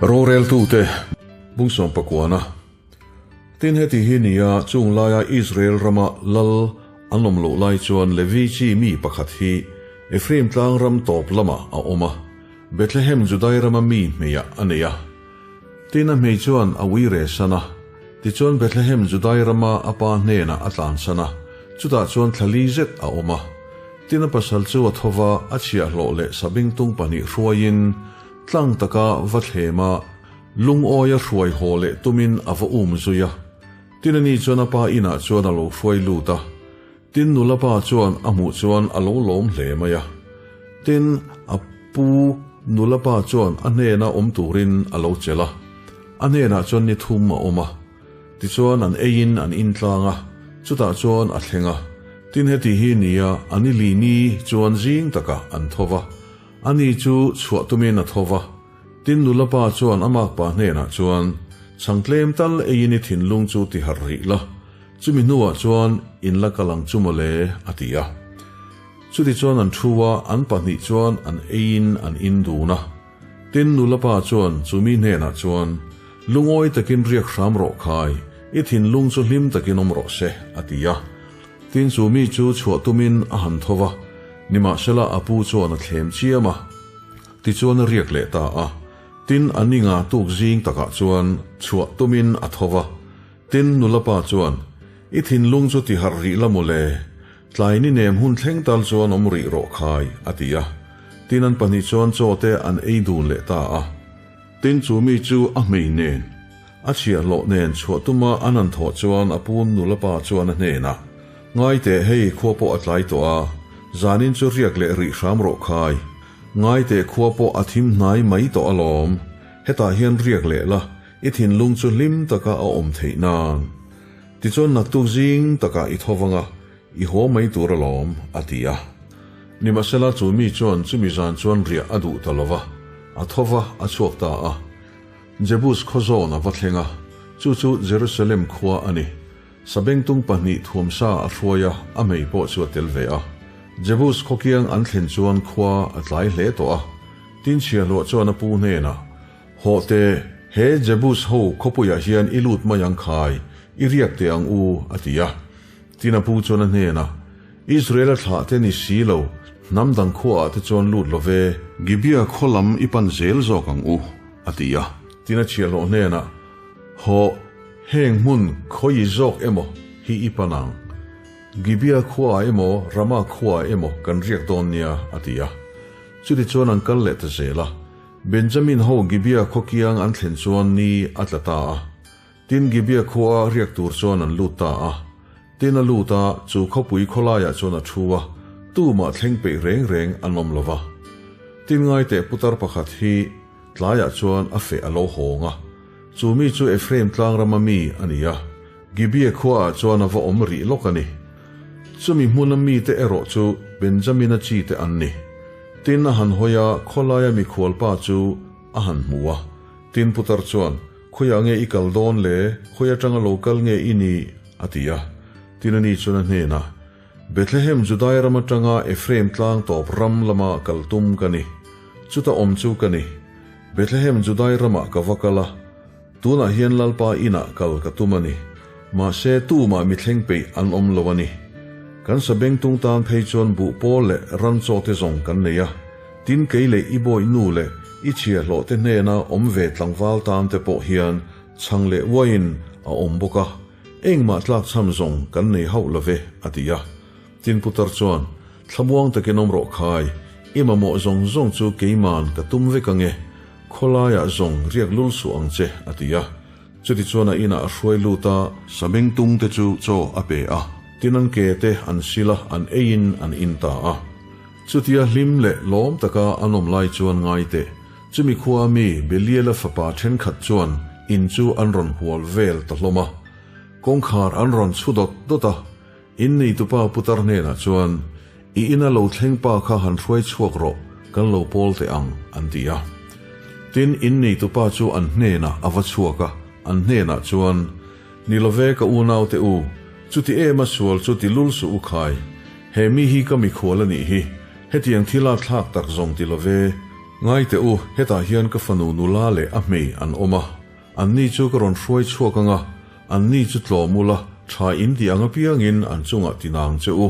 Roreltute Bungsawm pakuana Tin heti hi nia chung laia Israel rama lal an awm loh lai chuan Levi chi mi pakhat hi Ephraim tlang ram tawp lamah a awm a, Bethlehem Judai rama mi hmeiah a nei a. Tin a hmei chuan a uire san a, tichuan Bethlehem Judai rama a pa hnenah a tlansan a, chutah chuan thla li zet a awm a. Tin a pasal chu a tho va, a chhiahhlawh leh sabengtung pahnih hruaiin tlang taka va thlem a, Lungawi a hruai haw leh tumin a va um zui a. Tin ani chuan a pa inah chuan a lo hruai lut a. Tin nula pa chuan a hmuh chuan a lo lawm hle mai a. Tin a pu nula pa chuan a hnena awm turin a lo chelh a. A hnenah chuan ni thum a awm a. Tichuan an eiin an intlang a, chutah chuan a thleng a. Tin heti hi nia a ni li ni chuan zing takah an tho va. Ani chu chhuah tumin a tho va. Tin nula pa chuan a makpa hnenah chuan, Chhang tlem tal eiin i thinlung chu ti harh rih la, chumi hnuah chuan in la kal ang chu mawle, a ti a. Chutichuan an thu a, an pahnih chuan an eiin an in dun a. Tin nula pa chuan chumi hnenah chuan, Lungawi takin riak hram rawh khai, i thinlung chu hlim takin awm rawh se, a ti a. Tin chumi chu chhuah tumin a han tho va, nimahsela a pu chuan a thlem chiam a. Tichuan a riak leh ta a. Tin, a ninga tuk zing takah chuan chhuah tumin a tho va. Tin, nula pa chuan, I thinlung chu ti harh rih la maw le? Tlai ni nem hun thleng tal chuan awm rih rawh khai, a ti a. Tin, an pahnih chuan chaw te an ei dun leh ta a. Tin, chu mi chu a hmei nen, a chhiahhlawh nen chhuah tuma an han thawh chuan a pu nula pa chuan a hnenah, Ngai teh, hei khua pawh a tlai tawh a, zanin chu riak leh rih hram rawh khai. Ngaite khua pawh a thim hnai mai tawh alawm. Hetah hian riak leh la, i thinlung chu hlim taka a awm theih nan. Tichuan naktuk zing takah i tho vang a, i haw mai tur alawm, a ti a. Nimahsela chu mi chuan chumi zan chuan riah a duh ta lo va, a tho va, a chhuak ta a. Jebus khaw zawn a va thleng a, chu chu Jerusalem khua a ni. Sabengtung pahnih thuamsa a hruai a, a mei pawh chu a tel ve a. Jebus khawkiang an thlen chuan khua a tlai hle tawh a. Tin chhiahhlawh chuan a pu hnenah, Hawh teh, he Jebus ho khawpuiah hian i lut mai ang khai, i riak teh ang u, a ti a. Tin a pu chuan a hnenah, Israel-a thlah te ni si lo, hnam dang khuaah te chuan lut lo ve. Gibeah khaw lam i pan zel zawk ang u, a ti a. Tin a chhiahhlawh hnenah, Hawh, heng hmun khawi zawk emaw hi i pan ang? Gibeah khuaah emaw Ramah khuaah emaw kan riak dawn nia, a ti a. Chutichuan an kal leh ta zel a. Benjamin ho Gibeah khaw kiang an thlen chuan ni a tla ta a. Tin Gibeah khua riak tur chuan an lut ta a. Tin a lut a, chu khawpui khawlaiah chuan a thu a, tumah thleng peih reng reng an awm lo va. Tin ngaiteh putar pakhat hi Tlaiah chuan a feh a lo hawng a, chu mi chu Ephraim tlangrama mi a ni a, Gibeah khuaah chuan a va awm rih lawk a ni. Chumi hmuna mite erawh chu Benjamina chite an ni. Tin a han hawi a, khawlaia mikhualpa chu a han hmu a. Tin putar chuan, Khawiah nge i kal dawn le? Khawi atanga lo kal nge i nih? a ti a. Tin ani chuan a hnenah, Bethlehem Judai ram atanga Ephraim tlang tawp ram lama kal tum ka ni. Chuta awm chu ka ni. Bethlehem Judai ramah ka va kal a, tunah hian Lalpa inah kal ka tum a ni. Mahse tumah mi thleng peih an awm lo a ni. Kan sabengtung tan phei chuan buh pawl leh ran chaw te zawng kan nei a, tin kei leh i bawi nu leh i chhiahhlawh te hnena awm ve tlangval tan te pawh hian chhang leh uaiin a awm bawk a. Engmah tlakchham zawng kan nei hauh lo ve, a ti a. Tin putar chuan, Thlamuang takin awm rawh khai, i mamawh zawng zawng chu keiman ka tum vek ange, khawlaiah zawng riak lul suh ang che, a ti a. Chutichuan a inah a hruai lut a. Sabengtung te chu chaw a pe a. Tin an ke te an sil a, an eiin an in ta a. Chutia hlim leh lawm taka an awm lai chuan ngai teh. Chumi khua mi Beliala fapa thenkhat chuan in chu an rawn hual vel ta hlawm a. Kawngkhar an rawn chhu dawt dawt a. In neitupa putar hnenah chuan, I ina lo thleng pa kha han hruai chhuak rawh, kan lo pawl teh ang, an ti a. Tin, in neitupa chu an hnenah a va chhuak a, an hnenah chuan, Ni love ka unaute u, chuti em a sual chu ti lul suh u khai. He mi hi ka mikhual a nih hi, hetiang thil a thlak tak zawng ti love. Ngai teh u, hetah hian ka fanu nula leh a hmei an awm a, anni chu ka rawn hruai chhuak ang a, anni chu tlawm ula, tha in tih ang apiangin an chungah ti nang che u.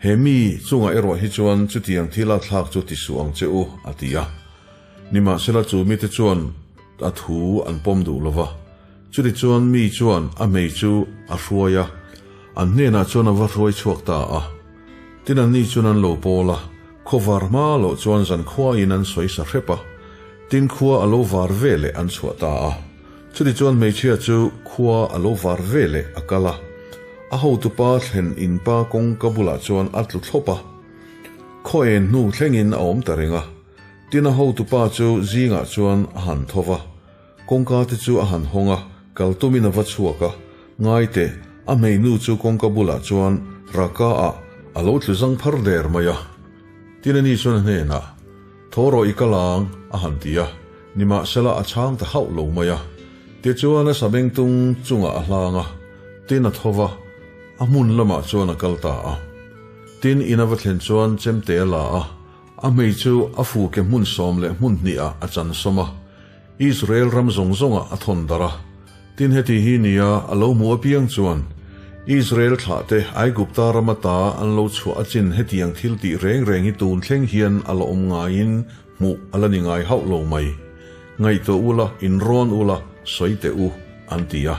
He mi chungah erawh hi chuan chutiang thil a thlak chu ti suh ang che u, a ti a. Nimahsela chu mite chuan a thu an pawm duh lo va. Chutichuan mi chuan a hmei chu a hruai a, an hnenah chuan a va hruai chhuak ta a. Tin anni chuan an lo pawl a, khawvar hma loh chuan zankhuain an sawi sa hrep a. Tin khua a lo var ve leh an chhuah ta a. Chutichuan hmeichhia chu khua a lo var ve leh a kal a. A hotupa thlen inpa kawngka bulah chuan a tlu thlawp a. Khaw en hnu thlengin a awm ta reng a. Tin a hotupa chu zingah chuan a han tho va. Kawngka te chu a han hawng a, kal tumin a va chhuak a, ngai teh, a hmeinu chu kawngka bulah chuan Raka ah a lo tlu zang phar der mai a. Tin ani chuan a hnenah, Thaw rawh i kal ang, a han ti a, nimahsela a chhang ta hauh lo mai a. Tichuan a sabengtung chungah a hlang a, tin a tho va, a hmun lamah chuan a kal ta a. Tin in a va thlen chuan chemte a la a, A hmei chu a fu ke hmun 12 ah a chan sawm a, Israel ram zawng zawngah a thawn darh a. Tin heti hi nia a lo hmuh apiang chuan, Israel thlahte Aigupta ram ata an lo chhuah a chin hetiang thil tih reng reng hi tun thleng hian a la awm ngaiin hmuh a la ni ngai hauh lo mai. Ngaihtuah ula, inrawn ula, sawi teh u, an ti a.